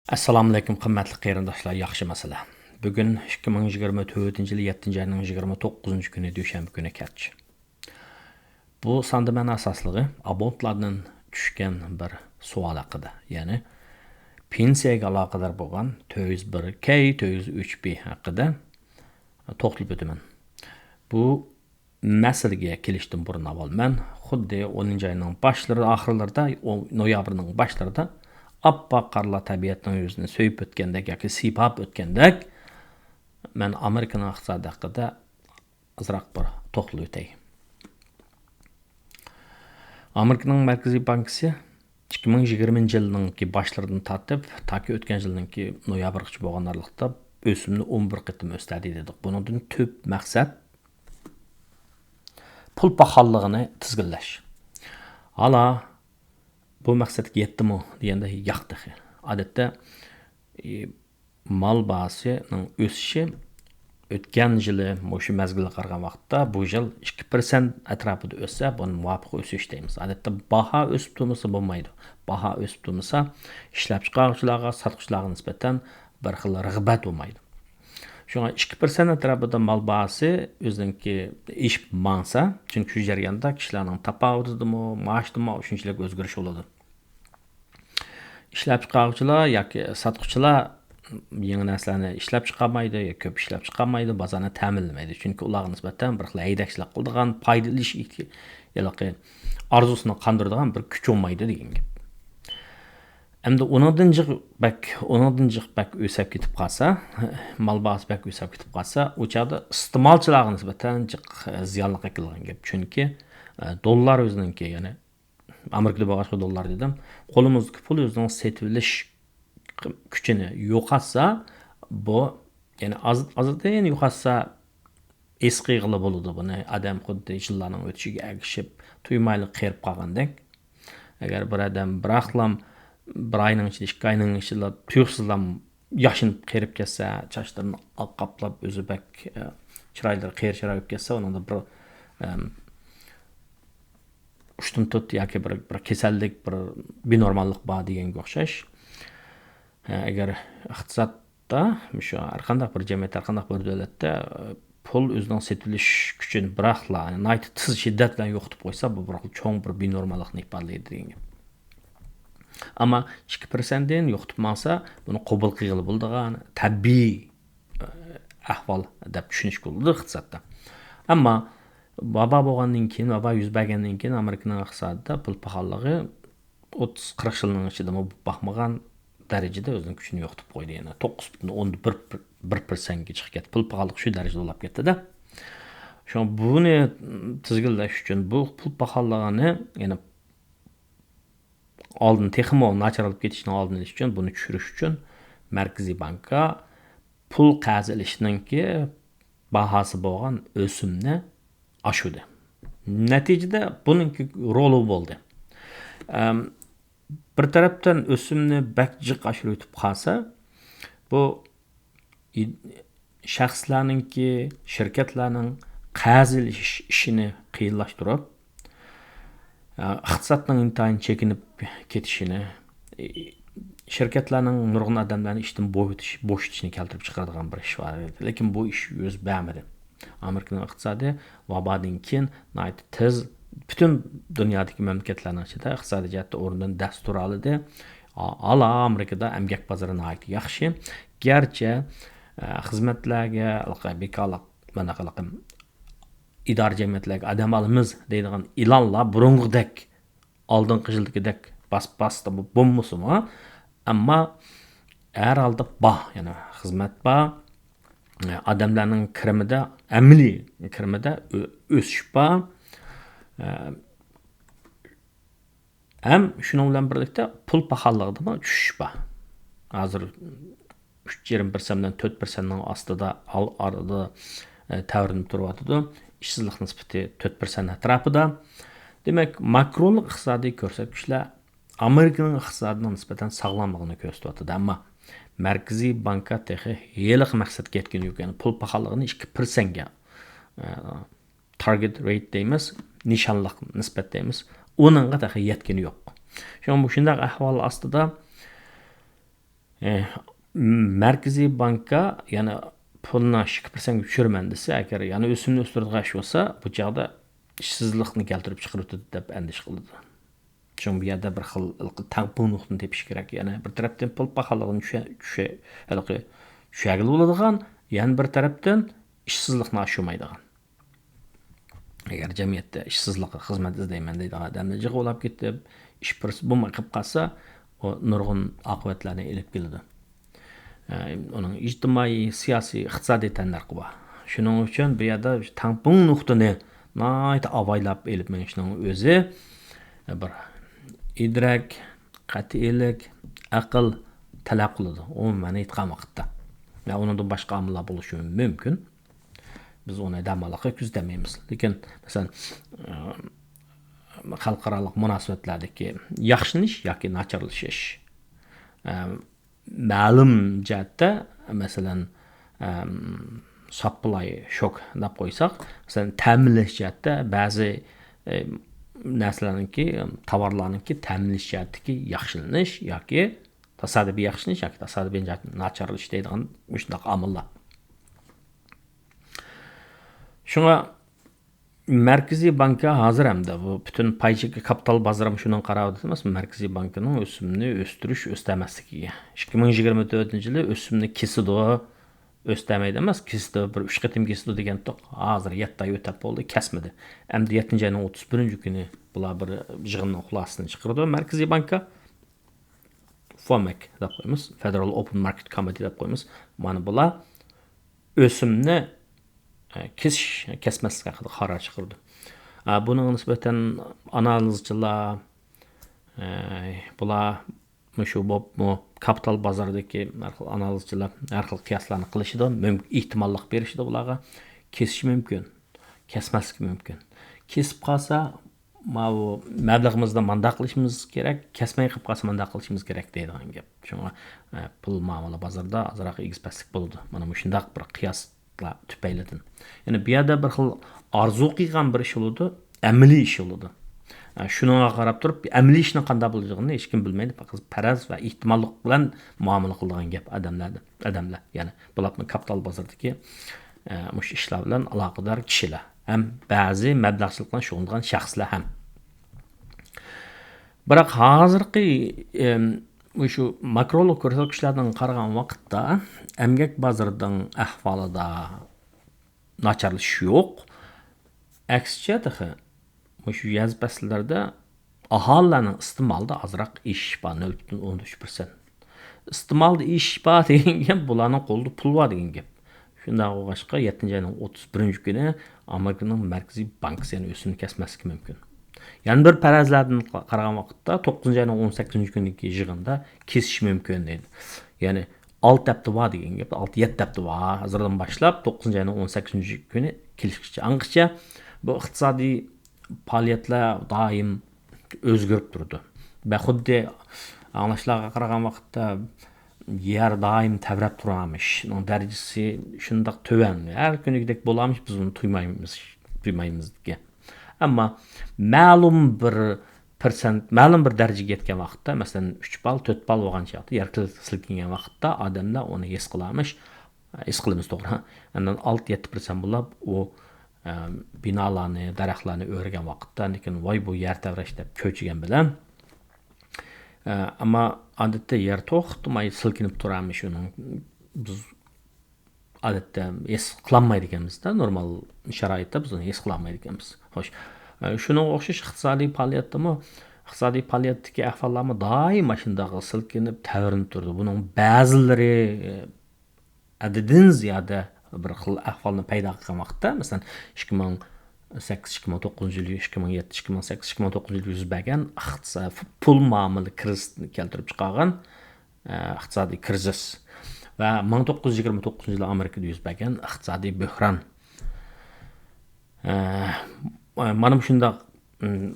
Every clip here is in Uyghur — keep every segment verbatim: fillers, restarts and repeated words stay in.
ئەسسالامۇئەلەيكۇم، قىممەتلىك قېرىنداشلار، ياخشىمۇسىلەر؟ بۈگۈن ئىككى مىڭ يىگىرمە تۆتىنچى يىل يەتتىنچى ئاينىڭ يىگىرمە توققۇزىنچى كۈنى، دۈشەنبە كۈنى كەچ. بۇ ساندا مەن ئاساسلىقى ئابونتلاردىن چۈشكەن بىر سوئال ھەققىدە، يەنى پېنسىيەگە ئالاقىدار بولغان تۆت يۈز بىر كەي، تۆت يۈز ئۈچ بى ھەققىدە توختىلىپ ئۆتىمەن. بۇ مەسىلىگە كېلىشتىن بۇرۇن ئاۋۋال مەن خۇددى ئونىنچى ئاينىڭ باشلىرى، ئاخىرلىرىدا، ئو-، نويابىرنىڭ باشلىرىدا ئاپئاق قارلار تەبىئەتنىڭ يۈزىنى سۆيۈپ ئۆتكەندەك ياكى سىيپاپ ئۆتكەندەك، مەن ئامېرىكىنىڭ ئىقتىسادى ھەققىدە ئازراق بىر توختىلىپ ئۆتەي. ئامېرىكىنىڭ مەركىزىي بانكىسى ئىككى مىڭ يىگىرمىنچى يىلنىڭكى باشلىرىدىن تارتىپ، تاكى ئۆتكەن يىلنىڭكى نويابىرغىچە بولغان ئارىلىقتا ئۆسۈمنى ئون بىر قېتىم ئۆستۈردى دېدۇق. بۇنىڭدىن تۈپ مەقسەت پۇل پاخاللىقىنى تىزگىنلەش. ھالا بۇ مەقسەتكە يەتتىمۇ دېگەندە، ياق تېخى. ئادەتتە، ئى، مال باھاسىنىڭ ئۆسۈشى ئۆتكەن يىلى مۇشۇ مەزگىلگە قارىغان ۋاقىتتا بۇ يىل ئىككى پىرسەنت ئەتراپىدا ئۆسسە، بۇنى مۇۋاپىق ئۆسۈش دەيمىز. ئادەتتە باھا ئۆسۈپ تۇرمىسا بولمايدۇ. باھا ئۆسۈپ تۇرمىسا، ئىشلەپچىقارغۇچىلارغا، ساتقۇچىلارغا نىسبەتەن بىر خىل رىغبەت بولمايدۇ. شۇڭا ئىككى پىرسەنت ئەتراپىدا مال باھاسى ئۆزىنىڭكى ئېشىپ ماڭسا، چۈنكى شۇ جەرياندا كىشىلەرنىڭ تاپاۋىتىدىمۇ، مائاشىدىمۇ شۇنچىلىك ئۆزگىرىش بولىدۇ. ئىشلەپچىقارغۇچىلار ياكى ساتقۇچىلار يېڭى نەرسىلەرنى ئىشلەپچىقارمايدۇ ياكى كۆپ ئىشلەپچىقارمايدۇ، بازارنى تەمىنلىمەيدۇ. چۈنكى ئۇلارغا نىسبەتەن بىر خىل ھەيدەكچىلىك قىلىدىغان، پايدا ئېلىش ئېھتى-، ھېلىقى ئارزۇسىنى قاندۇرىدىغان بىر كۈچ بولمايدۇ دېگەن گەپ. ئەمدى ئۇنىڭدىن جىق بەك، ئۇنىڭدىن جىق بەك ئۆسەپ كېتىپ قالسا، مال باھاسى بەك ئۆسەپ كېتىپ قالسا، ئۇ چاغدا ئىستېمالچىلارغا نىسبەتەن جىق زىيانلىق ئەكېلىدىغان گەپ. چۈنكى، ئە، دوللار ئۆزىنىڭكى، يەنى ئامېرىكىدا بولغاچقا دوللار دېدىم، قولىمىزدىكى پۇل ئۆزىنىڭ سېتىۋېلىش كۈچىنى يوقاتسا، بۇ، يەنى ئاز-، ئازدىن يوقاتسا، ھېس قىلغىلى بولىدۇ بۇنى. ئادەم خۇددى يىللارنىڭ ئۆتۈشىگە ئەگىشىپ، تۇيمايلا قېرىپ قالغاندەك. ئەگەر بىر ئادەم بىراقلام بىر ئاينىڭ ئىچىدە، ئىككى ئاينىڭ ئىچىدە تۇيۇقسىزلا ياشىنىپ قېرىپ كەتسە، چاچلىرىنى ئاق قاپلاپ، ئۆزى بەك، ئە، چىرايلىرى قېرى چىراي بولۇپ كەتسە، ئۇنىڭدا بىر، ئەم، ئۇشتۇمتۇت ياكى بىر، بىر كېسەللىك، بىر بىنورماللىق بار دېگەنگە ئوخشاش. ئە، ئەگەر ئىقتىسادتا، مۇشۇ ھەر قانداق بىر جەمئىيەت، ھەر قانداق بىر دۆلەتتە، ئە، پۇل ئۆزىنىڭ سېتىۋېلىش كۈچىنى بىراقلا ناھايىتى تېز شىددەت بىلەن يوقىتىپ قويسا، بۇ بىر خىل چوڭ بىر بىنورماللىقنى ئىپادىلەيدۇ دېگەن گەپ. ئەمما ئىككى پىرسەنتتىن يوقىتىپ ماڭسا، بۇنى قوبۇل قىلغىلى بولىدىغان تەبىئىي، ئە، ئەھۋال دەپ چۈشىنىشكە بولىدۇ ئىقتىسادتا. ئەمما ۋابا بولغاندىن كېيىن، ۋابا يۈز بەرگەندىن كېيىن ئامېرىكىنىڭ ئىقتىسادىدا پۇل پاخاللىقى ئوتتۇز، قىرىق يىلنىڭ ئىچىدىمۇ باقمىغان دەرىجىدە ئۆزىنىڭ كۈچىنى يوقىتىپ قويدى. يەنى توققۇز پۈتۈن ئوندىن بىر، بىر پىرسەنتكە چىقىپ كەتتى. پۇل پاخاللىقى شۇ دەرىجىدە بولاپ كەتتى-دە. شۇڭا بۇنى تىزگىنلەش ئۈچۈن، بۇ پۇل پاخاللىقىنى، يەنى ئالدىن تېخىمۇ ناچارلاپ كېتىشنىڭ ئالدىنى ئېلىش ئۈچۈن، بۇنى چۈشۈرۈش ئۈچۈن مەركىزىي بانكا پۇل قەرز ئېلىشنىڭكى باھاسى بولغان ئۆسۈمنى ئاشۇردى. نەتىجىدە بۇنىڭكى رولى بولدى. ئەم، بىر تەرەپتىن ئۆسۈمنى بەك جىق ئاشۇرۇۋېتىپ قالسا، بۇ ئى-، شەخسلەرنىڭكى، شىركەتلەرنىڭ قەرز ئېلىش ئىشىنى قىيىنلاشتۇرۇپ، ئە، ئىقتىسادنىڭ ئىنتايىن چېكىنىپ كېتىشىنى، ئى-، شىركەتلەرنىڭ نۇرغۇن ئادەملەرنى ئىشتىن بويىتىش-، بوشىتىشىنى كەلتۈرۈپ چىقىرىدىغان بىر ئىش بار ئىدى. لېكىن بۇ ئىش يۈز بەرمىدى. ئامېرىكىنىڭ ئىقتىسادى ۋابادىن كېيىن ناھايىتى تېز پۈتۈن دۇنيادىكى مەملىكەتلەرنىڭ ئىچىدە ئىقتىسادىي جەھەتتە ئورنىدىن دەس تۇرالىدى. ئا-، ھالا ئامېرىكىدا ئەمگەك بازىرى ناھايىتى ياخشى. گەرچە، ئە، خىزمەتلەرگە، ھېلىقى بىكارلىق، مانا ھېلىقى ئىدارە جەمئىيەتلەرگە ئادەم ئالىمىز دەيدىغان ئېلانلار بۇرۇنقىدەك، ئالدىنقى يىلدىكىدەك باس-، باستى بولمىسىمۇ، ئەمما ھەر ھالدا بار، يەنى خىزمەت بار. ئادەملەرنىڭ كىرىمىدە، ئەمەلىي كىرىمىدە ئۆ-، ئۆسۈش بار. ھەم شۇنىڭ بىلەن بىرلىكتە پۇل پاخاللىقىدىمۇ چۈشۈش بار. ھازىر ئۈچ يېرىم پىرسەنت بىلەن تۆت پىرسەنتنىڭ ئاستىدا، ئال-، ئارىدا، ئە، تەۋرىنىپ تۇرۇۋاتىدۇ. ئىشسىزلىق نىسبىتى تۆت پىرسەنت ئەتراپىدا. دېمەك، ماكرولۇق ئىقتىسادىي كۆرسەتكۈچلەر ئامېرىكىنىڭ ئىقتىسادىنىڭ نىسبەتەن ساغلاملىقىنى كۆرسىتىۋاتىدۇ. ئەمما مەركىزىي بانكا تېخى ھېلىقى مەقسەتكە يەتكىنى يوق. يەنى پۇل پاخاللىقىنى ئىككى پىرسەنتكە، ئە، تارگېت رېيت دەيمىز، نىشانلىق نىسبەت دەيمىز، ئۇنىڭغا تېخى يەتكىنى يوق. شۇڭا مۇشۇنداق ئەھۋال ئاستىدا ئە، مەركىزىي بانكا يەنە پۇلنى ئىككى پىرسەنتكە چۈشۈرىمەن دېسە، ئەگەر يەنە ئۆسۈمنى ئۆستۈرىدىغان ئىش بولسا، بۇ چاغدا ئىشسىزلىقنى كەلتۈرۈپ چىقىرىۋېتىدۇ دەپ ئەندىشە قىلىدۇ. شۇڭا بۇ يەردە بىر خىل تەڭپۇڭ نۇقتىنى تېپىش كېرەك. يەنە بىر تەرەپتىن پۇل پاخاللىقىنى چۈشە-، چۈشە-، ھېلىقى چۈشەرگىلى بولىدىغان، يەنە بىر تەرەپتىن ئىشسىزلىقنى ئاشۇرمايدىغان. ئەگەر جەمئىيەتتە ئىشسىزلىققا خىزمەت ئىزدەيمەن دەيدىغان ئادەملەر جىق بولاپ كېتىپ، ئىش پۇرسىتى بولماي قېلىپ قالسا، ئۇ نۇرغۇن ئاقىۋەتلەرنى ئېلىپ كېلىدۇ. ئە، ئۇنىڭ ئىجتىمائىي، سىياسىي، ئىقتىسادىي تەننەرخى بار. شۇنىڭ ئۈچۈن بۇ يەردە تەڭپۇڭ نۇقتىنى ناھايىتى ئاۋايلاپ ئېلىپ مېڭىشنىڭ ئۆزى بىر ئىدراك، قەتئىيلىك، ئەقىل تەلەپ قىلىدۇ، ئومۇمەن ئېيتقان ۋاقىتتا. ۋە ئۇنىڭدىن باشقا ئامىللار بولۇشى مۇمكىن. بىز ئۇنى دەماللىققا كۆزىتەلمەيمىز. لېكىن، مەسىلەن، ئە، خەلقئارالىق مۇناسىۋەتلەردىكى ياخشىلىنىش ياكى ناچارلىشىش، ئە، مەلۇم جەھەتتە، مەسىلەن، ئەم، ساپلاي شوك دەپ قويساق، مەسىلەن، تەمىنلەش جەھەتتە بەزى، ئە، نەرسىلەرنىڭكى، تاۋارلارنىڭكى تەمىنلەش جەھەتتىكى ياخشىلىنىش ياكى تاسادىپىي ياخشىلىنىش ياكى تاسادىپىي جەھەتتىن ناچارلىشىش دەيدىغان مۇشۇنداق ئامىللار. شۇڭا مەركىزىي بانكا ھازىر ھەمدە بۇ پۈتۈن پاي چېكى كاپىتال بازىرىمۇ شۇنىڭغا قاراۋاتىدۇ ئەمەسمۇ؟ مەركىزىي بانكىنىڭ ئۆسۈمنى ئۆستۈرۈش، ئۆستۈرمەسلىكىگە. ئىككى مىڭ يىگىرمە تۆتىنچى يىلى ئۆسۈمنى كېسىدۇ، ئۆستۈرمەيدۇ ئەمەس، كېسىدۇ، بىر ئۈچ قېتىم كېسىدۇ دېگەنتۇق. ھازىر يەتتە ئاي ئۆتەپ بولدى، كەسمىدى. ئەمدى يەتتىنچى ئاينىڭ ئوتتۇز بىرىنچى كۈنى بۇلار بىر يىغىننىڭ خۇلاسىسىنى چىقىرىدۇ. مەركىزىي بانكا، فومەك دەپ قويىمىز، فېدېرال ئوپېن ماركېت كومىتېي دەپ قويىمىز. مانا بۇلار ئۆسۈمنى، ئە، كېسىش، كەسمەسلىك ھەققىدە قارار چىقىرىدۇ. ئە، بۇنىڭغا نىسبەتەن ئانالىزچىلار، ئە، بۇلار مۇشۇ بولۇپمۇ كاپىتال بازىرىدىكى ھەر خىل ئانالىزچىلار ھەر خىل قىياسلارنى قىلىشىدۇ، مۇم-، ئېھتىماللىق بېرىشىدۇ بۇلارغا. كېسىشى مۇمكىن، كەسمەسلىكى مۇمكىن. كېسىپ قالسا، ماۋۇ مەبلىغىمىزنى مانداق قىلىشىمىز كېرەك، كەسمەي قېلىپ قالسا مانداق قىلىشىمىز كېرەك دەيدىغان گەپ. شۇڭا، ئە، پۇل مۇئامىلە بازىرىدا ئازراق ئېگىز-پەسلىك بولىدۇ. مانا مۇشۇنداق بىر قىياسلار تۈپەيلىدىن. يەنى بۇ يەردە بىر خىل ئارزۇ قىلغان بىر ئىش بولىدۇ، ئەمەلىي ئىش بولىدۇ. ئە، شۇنىڭغا قاراپ تۇرۇپ، ئەمەلىي ئىشنىڭ قانداق بولىدىغىنىنى ھېچكىم بىلمەيدۇ، پەقەت پەرەز ۋە ئېھتىماللىق بىلەن مۇئامىلە قىلىدىغان گەپ ئادەملەردە. ئادەملەر، يەنى بولۇپمۇ كاپىتال بازىرىدىكى، ئە، مۇشۇ ئىشلار بىلەن ئالاقىدار كىشىلەر ھەم بەزى مەبلەغچىلىك بىلەن شۇغۇللىنىدىغان شەخسلەر ھەم. بىراق ھازىرقى، ئەم، مۇشۇ ماكرولۇق كۆرسەتكۈچلەردىن قارىغان ۋاقىتتا ئەمگەك بازىرىنىڭ ئەھۋالىدا ناچارلىشىش يوق. ئەكسىچە تېخى مۇشۇ ياز پەسىللىرىدە ئاھالىلەرنىڭ ئىستېمالىدا ئازراق ئېشىش بار، نۆل پۈتۈن ئوندىن ئۈچ پىرسەنت. ئىستېمالدا ئېشىش بار دېگەن گەپ، بۇلارنىڭ قولىدا پۇل بار دېگەن گەپ. شۇنداق بولغاچقا، يەتتىنچى ئاينىڭ ئوتتۇز بىرىنچى كۈنى ئامېرىكىنىڭ مەركىزىي بانكىسى يەنە ئۆسۈمنى كەسمەسلىكى مۇمكىن. يەنە بىر پەرەزلەردىن قارىغان ۋاقىتتا، توققۇزىنچى ئاينىڭ ئون سەككىزىنچى كۈنىدىكى يىغىندا كېسىشى مۇمكىن دەيدۇ. يەنى ئالتە ھەپتە بار دېگەن گەپ، ئالتە، يەتتە ھەپتە بار. ھازىردىن باشلاپ توققۇزىنچى ئاينىڭ ئون سەككىزىنچى كۈنى كېلىشكىچە. ئاڭغىچە بۇ ئىقتىسادىي پائالىيەتلەر دائىم ئۆزگىرىپ تۇرىدۇ. ۋە خۇددى ئاڭلاشلارغا قارىغان ۋاقىتتا يەر دائىم تەۋرەپ تۇرامىش، شۇنىڭ دەرىجىسى شۇنداق تۆۋەن، ھەر كۈنىدەك بولامىش، بىز ئۇنى تۇيمايمىز، تۇيمايمىز دېگەن. ئەمما مەلۇم بىر پىرسەنت، مەلۇم بىر دەرىجىگە يەتكەن ۋاقىتتا، مەسىلەن، ئۈچ بال، تۆت بال بولغان چاغدا، يەر سىلكىنگەن ۋاقىتتا ئادەملەر ئۇنى ھېس قىلامىش، ھېس قىلىمىز، توغرا. ئاندىن ئالتە، يەتتە پىرسەنت بولۇپ، ئۇ، ئە، بىنالارنى، دەرەخلەرنى ئۆرۈگەن ۋاقىتتا، لېكىن، ۋاي، بۇ يەر تەۋرەش دەپ چۆچۈگەن بىلەن، ئە، ئەمما ئادەتتە يەر توختىماي سىلكىنىپ تۇرامىش، ئۇنىڭ بىز ئادەتتە ھېس قىلالمايدىكەنمىز-دە، نورمال شارائىتتا بىز ئۇنى ھېس قىلالمايدىكەنمىز. خوش، ئە، شۇنىڭغا ئوخشاش ئىقتىسادىي پائالىيەتتىمۇ، ئىقتىسادىي پائالىيەتتىكى ئەھۋاللارمۇ دائىم مۇشۇنداق سىلكىنىپ، تەۋرىنىپ تۇرىدۇ. بۇنىڭ بەزىلىرى، ئە، ھەددىدىن زىيادە بىر خىل ئەھۋالنى پەيدا قىلغان ۋاقىتتا، مەسىلەن، ئىككى مىڭ سەككىز، ئىككى مىڭ توققۇزىنچى يىلى، ئىككى مىڭ يەتتە، ئىككى مىڭ سەككىز، ئىككى مىڭ توققۇزىنچى يىلى يۈز بەرگەن ئىقتىسا-، پۇل مۇئامىلە كىرىزىسىنى كەلتۈرۈپ چىقارغان، ئە، ئىقتىسادىي كىرىزىس ۋە مىڭ توققۇز يۈز يىگىرمە توققۇزىنچى يىلى ئامېرىكىدا يۈز بەرگەن ئىقتىسادىي بۆھران. ئە، مانا مۇشۇنداق، م،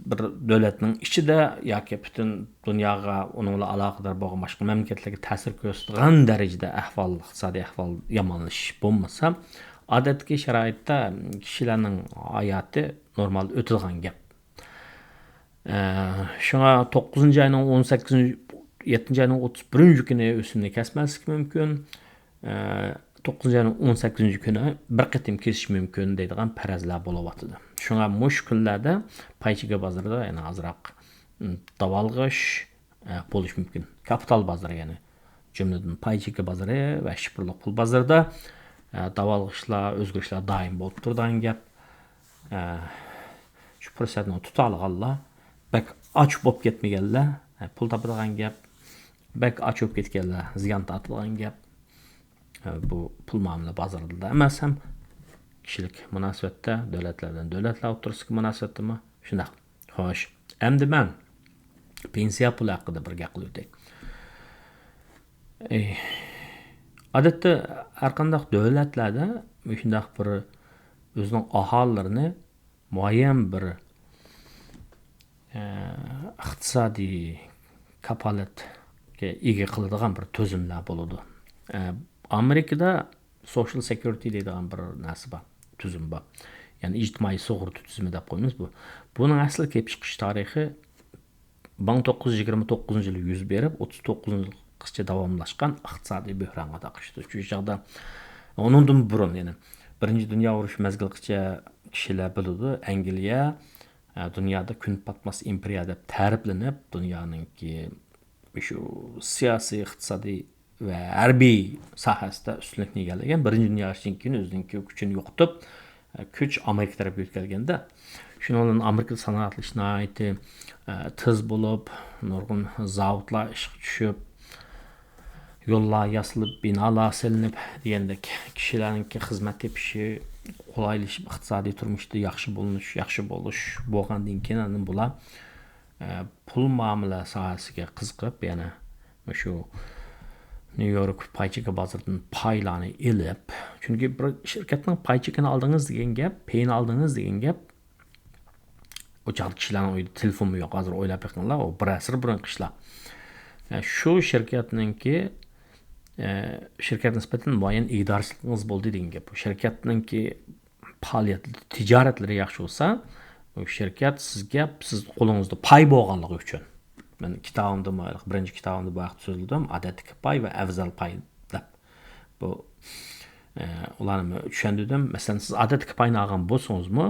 بىر دۆلەتنىڭ ئىچىدە ياكى پۈتۈن دۇنياغا، ئۇنىڭ بىلەن ئالاقىدار بولغان باشقا مەملىكەتلەرگە تەسىر كۆرسىتىدىغان دەرىجىدە ئەھۋال، ئىقتىسادىي ئەھۋال يامانلىشىش بولمىسا، ئادەتتىكى شارائىتتا كىشىلەرنىڭ ھاياتى نورمال ئۆتىدىغان گەپ. ئە، شۇڭا توققۇزىنچى ئاينىڭ ئون سەككىزىنچى، يەتتىنچى ئاينىڭ ئوتتۇز بىرىنچى كۈنى ئۆسۈمنى كەسمەسلىكى مۇمكىن. ئە، توققۇزىنچى ئاينىڭ ئون سەككىزىنچى كۈنى بىر قېتىم كېسىشى مۇمكىن دەيدىغان پەرەزلەر بولۇۋاتىدۇ. شۇڭا مۇشۇ كۈنلەردە پاي چېكى بازىرىدا يەنە ئازراق، م، داۋالغۇش، ئە، بولۇشى مۇمكىن. كاپىتال بازىرى، يەنى جۈملىدىن پاي چېكى بازىرى ۋە شىفىرلىق پۇل بازىرىدا، ئە، داۋالغۇشلار، ئۆزگىرىشلەر دائىم بولۇپ تۇرىدىغان گەپ. ئە، شۇ پۇرسەتنى تۇتالىغانلار، بەك ئاچ بولۇپ كەتمىگەنلەر، ئە، پۇل تاپىدىغان گەپ. بەك ئاچ بولۇپ كەتكەنلەر زىيان تارتىدىغان گەپ. ئە، بۇ پۇل مۇئامىلە بازىرىدا ئەمەس ھەم كىشىلىك مۇناسىۋەتتە، دۆلەتلەر بىلەن دۆلەتلەر ئوتتۇرىسىدىكى مۇناسىۋەتتىمۇ شۇنداق. خوش، ئەمدى مەن پېنسىيە پۇلى ھەققىدە بىر گەپ قىلىۋېتەي. ئەي، ئادەتتە ھەرقانداق دۆلەتلەردە مۇشۇنداق بىر ئۆزىنىڭ ئاھالىلىرىنى مۇئەييەن بىر، ئە، ئىقتىسادىي كاپالەتكە ئىگە قىلىدىغان بىر تۈزۈملەر بولىدۇ. ئە، ئامېرىكىدا سوشال سېكيۇرىتى دەيدىغان بىر نەرسە بار، تۈزۈم بار. يەنى ئىجتىمائىي سۇغۇرتا تۈزۈمى دەپ قويىمىز بۇ. بۇنىڭ ئەسلى كېلىپ چىقىش تارىخى مىڭ توققۇز يۈز يىگىرمە توققۇزىنچى يىلى يۈز بېرىپ، ئوتتۇز توققۇزىنچى يىلغىچە داۋاملاشقان ئىقتىسادىي بۆھرانغا تاقىشىدۇ. شۇ چاغدا ئۇنىڭدىن بۇرۇن، يەنى بىرىنچى دۇنيا ئۇرۇشى مەزگىلىغىچە كىشىلەر بىلىدۇ، ئەنگلىيە، ئە، دۇنيادا كۈن پاتماس ئىمپېرىيە دەپ تەرىپلىنىپ، دۇنيانىڭكى شۇ سىياسىي، ئىقتىسادىي ۋە ھەربىي ساھەسىدە ئۈستۈنلۈكنى ئىگىلىگەن. بىرىنچى دۇنيا ئۇرۇشىدىن كېيىن ئۆزىنىڭكى كۈچىنى يوقىتىپ، ئە، كۈچ ئامېرىكا تەرەپكە ئۆتكەلگەندە، شۇنىڭ بىلەن ئامېرىكىدا سانائەتلىشىش ناھايىتى، ئە، تېز بولۇپ، نۇرغۇن زاۋۇتلار ئىشقا چۈشۈپ، يوللار ياسىلىپ، بىنالار سېلىنىپ دېگەندەك، كىشىلەرنىڭكى خىزمەت تېپىشى قولايلىشىپ، ئىقتىسادىي تۇرمۇشتا ياخشى بولۇش، ياخشى بولۇش بولغاندىن كېيىن، ئاندىن بۇلار، ئە، پۇل مۇئامىلە ساھەسىگە قىزىقىپ، يەنە مۇشۇ نيۇ يورك پاي چېكى بازىرىدىن پايلارنى ئېلىپ، چۈنكى بىر شىركەتنىڭ پاي چېكىنى ئالدىڭىز دېگەن گەپ، پېيىنى ئالدىڭىز دېگەن گەپ، ئۇ چاغدا كىشىلەرنىڭ ئۆيىدە تېلېفونمۇ يوق. ھازىر ئويلاپ بېقىڭلار، ئۇ بىر ئەسىر بۇرۇنقى ئىشلار. ئە، شۇ شىركەتنىڭكى، ئە، شىركەتكە نىسبەتەن مۇئەييەن ئىگىدارچىلىقىڭىز بولدى دېگەن گەپ. ئۇ شىركەتنىڭكى پائالىيەتلىرى، تىجارەتلىرى ياخشى بولسا، ئۇ شىركەت سىزگە، سىز قولىڭىزدا پاي بولغانلىقى ئۈچۈن. مەن كىتابىمدىمۇ، بىرىنچى كىتابىمدا بۇ ھەقتە سۆزلىدىم، ئادەتتىكى پاي ۋە ئەۋزەل پاي دەپ. بۇ، ئە، ئۇلارنى چۈشەندۈردۈم. مەسىلەن، سىز ئادەتتىكى پاينى ئالغان بولسىڭىزمۇ،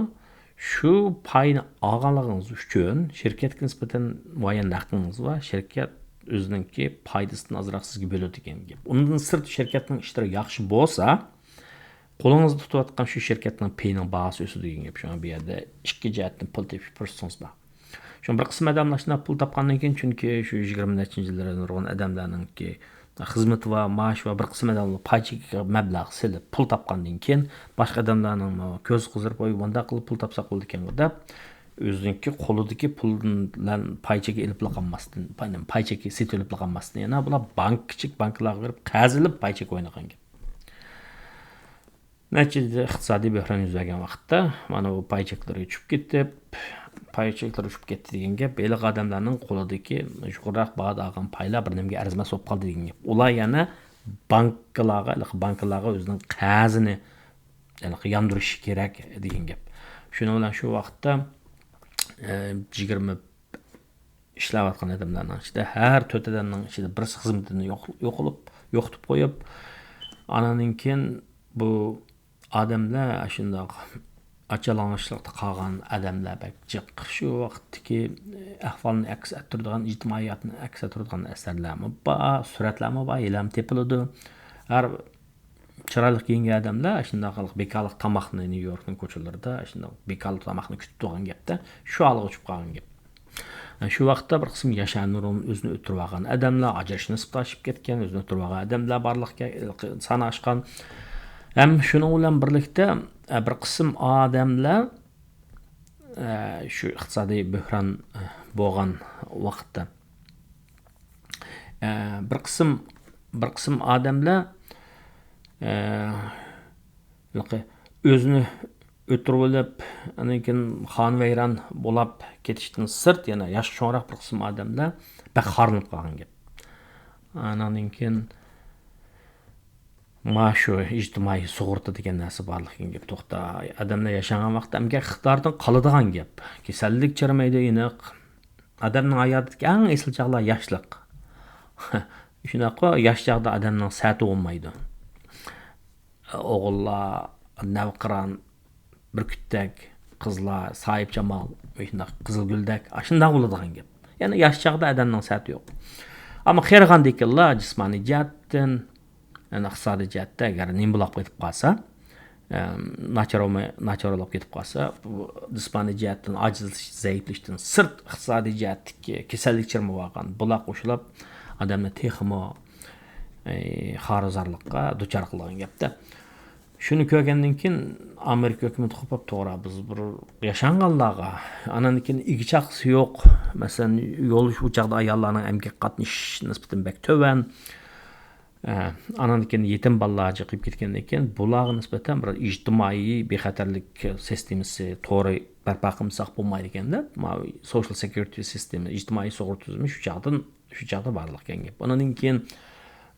شۇ پاينى ئالغانلىقىڭىز ئۈچۈن شىركەتكە نىسبەتەن مۇئەييەن ھەققىڭىز بار. شىركەت ئۆزىنىڭكى پايدىسىدىن ئازراق سىزگە بۆلىدىكەن گەپ. ئۇنىڭدىن سىرت شىركەتنىڭ ئىشلىرى ياخشى بولسا، قولىڭىزدا تۇتۇۋاتقان شۇ شىركەتنىڭ پېيىنىڭ باھاسى ئۆسىدۇ دېگەن گەپ. شۇڭا بۇ يەردە ئىككى جەھەتتىن پۇل تېپىش پۇرسىتىڭىز بار. شۇڭا بىر قىسىم ئادەملەر شۇنداق پۇل تاپقاندىن كېيىن، چۈنكى شۇ يىگىرمە نەچچىنچى يىللىرى نۇرغۇن ئادەملەرنىڭكى خىزمىتى بار، مائاشى بار، بىر قىسىم ئادەملەر پاي چېكىگە مەبلەغ سېلىپ پۇل تاپقاندىن كېيىن، باشقا ئادەملەرنىڭمۇ كۆزى قىزىرىپ، ۋاي، مۇنداق قىلىپ پۇل تاپساق بولىدىكەنغۇ دەپ، ئۆزىنىڭكى قولىدىكى پۇل بىلەن پاي چېكى ئېلىپلا قالماستىن، پاي، پاي چېكى سېتىۋېلىپلا قالماستىن، يەنە بۇلار بانكا، كىچىك بانكىلارغا بېرىپ قەرز ئېلىپ پاي چېكى ئوينىغان گەپ. نەتىجىدە ئىقتىسادىي بۆھران يۈز بەرگەن ۋاقىتتا، مانا بۇ پاي چېكلىرى ئۇچۇپ كېتىپ، پاي چېكلىرى ئۇچۇپ كەتتى دېگەن گەپ، ھېلىقى ئادەملەرنىڭ قولىدىكى يۇقىرىراق باھادا ئالغان پايلار بىر نېمىگە ئەرزىمەس بولۇپ قالدى دېگەن گەپ. ئۇلار يەنە بانكىلارغا، ھېلىقى بانكىلارغا ئۆزىنىڭ قەرزىنى، ھېلىقى ياندۇرۇشى كېرەك دېگەن گەپ. شۇنىڭ بىلەن شۇ ۋاقىتتا، ئە، يىگىرمە ئىشلەۋاتقان ئادەملەرنىڭ ئىچىدە ھەر تۆت ئادەمنىڭ ئىچىدە بىرسى خىزمىتىنى يوق-، يوقىلىپ، يوقىتىپ قويۇپ، ئانىڭدىن كېيىن بۇ ئادەملەر ئاشۇنداق ئاچالانغۇچلۇقتا قالغان ئادەملەر بەك جىق. شۇ ۋاقىتتىكى ئەھۋالنى ئەكس ئەتتۈرىدىغان، ئىجتىمائىيەتنى ئەكس ئەتتۈرىدىغان ئەسەرلەرمۇ بار، سۈرەتلەرمۇ بار، ھېلىھەم تېپىلىدۇ. ھەر چىرايلىق كىيىنگەن ئادەملەر ئاشۇنداق بىكارلىق تاماقنى، نيۇ يوركنىڭ كوچىلىرىدا ئاشۇنداق بىكارلىق تاماقنى كۈتۈپ تۇرغان گەپتە، شۇ ھالغا چۈشۈپ قالغان گەپ. شۇ ۋاقىتتا بىر قىسىم ياشار نۇرغۇن ئۆزىنى ئۆلتۈرۈۋالغان ئادەملەر، ئاجرىشىش نىسبىتى ئاشىپ كەتكەن، ئۆزىنى ئۆلتۈرۈۋالغان ئادەملەر بارلىققا سان ئاشقان. ھەم شۇنىڭ بىلەن بىرلىكتە، ئە، بىر قىسىم ئادەملەر، ئە، شۇ ئىقتىسادىي بۆھران، ئە، بولغان ۋاقىتتا، ئە، بىر قىسىم، بىر قىسىم ئادەملەر، ئە، ھېلىقى ئۆزىنى ئۆلتۈرۈۋېلىپ، ئاندىن كېيىن خانىۋەيران بولاپ كېتىشتىن سىرت، يەنە ياشقا چوڭراق بىر قىسىم ئادەملەر بەك خارلىنىپ قالغان گەپ. ئانىڭدىن كېيىن مانا شۇ ئىجتىمائىي سۇغۇرتا دېگەن نەرسە بارلىقىغا گەپ توختاي. ئادەملەر ياشانغان ۋاقىتتا ئەمگەك ئىقتىدارىدىن قالىدىغان گەپ. كېسەللىك چىرىمايدۇ، ئېنىق. ئادەمنىڭ ھاياتىدىكى ئەڭ ئېسىل چاغلار ياشلىق. شۇنداققۇ، ياش چاغدا ئادەمنىڭ سەتى بولمايدۇ. ئوغۇللار نەۋقىران، بۈركۈتتەك، قىزلار ساھىبجامال، شۇنداق قىزىلگۈلدەك، ئاشۇنداق بولىدىغان گەپ. يەنى ياش چاغدا ئادەمنىڭ سەتى يوق. ئەمما قېرىغاندىكىنلا جىسمانىي جەھەتتىن، يەنى ئىقتىسادىي جەھەتتە ئەگەر نېمە بولاپ كېتىپ قالسا، ئەم، ناچارلىماي-، ناچارلاپ كېتىپ قالسا، بۇ جىسمانىي جەھەتتىن ئاجىزلىشىش، زەئىپلىشىشتىن سىرت، ئىقتىسادىي جەھەتتىكى كېسەللىك چىرمىۋالغان بۇلار قوشۇلۇپ، ئادەمنى تېخىمۇ، ئەي، خارۇزارلىققا دۇچار قىلىدىغان گەپتە. شۇنى كۆرگەندىن كېيىن، ئامېرىكا ھۆكۈمىتى قوپۇپ، توغرا، بىز بىر ياشانغانلارغا، ئانان كېيىن ئىگە چاقىسى يوق، مەسىلەن، يول، ئۇ چاغدا ئاياللارنىڭ ئەمگەككە قاتنىشىش نىسبىتى بەك تۆۋەن. ئە، ئانان كېيىن يېتىم بالىلار جىقىپ كەتكەندىن كېيىن، بۇلارغا نىسبەتەن بىر ئىجتىمائىي بىخەتەرلىك سىستېمىسى، تورى بەرپا قىلمىساق بولمايدىكەن دەپ، ماۋۇ سوشىيال سېكيۇرىتى سىستېمىسى، ئىجتىمائىي سۇغۇرتا تۈزۈمى شۇ چاغدىن، شۇ چاغدا بارلىققا كەلگەن گەپ. ئانان كېيىن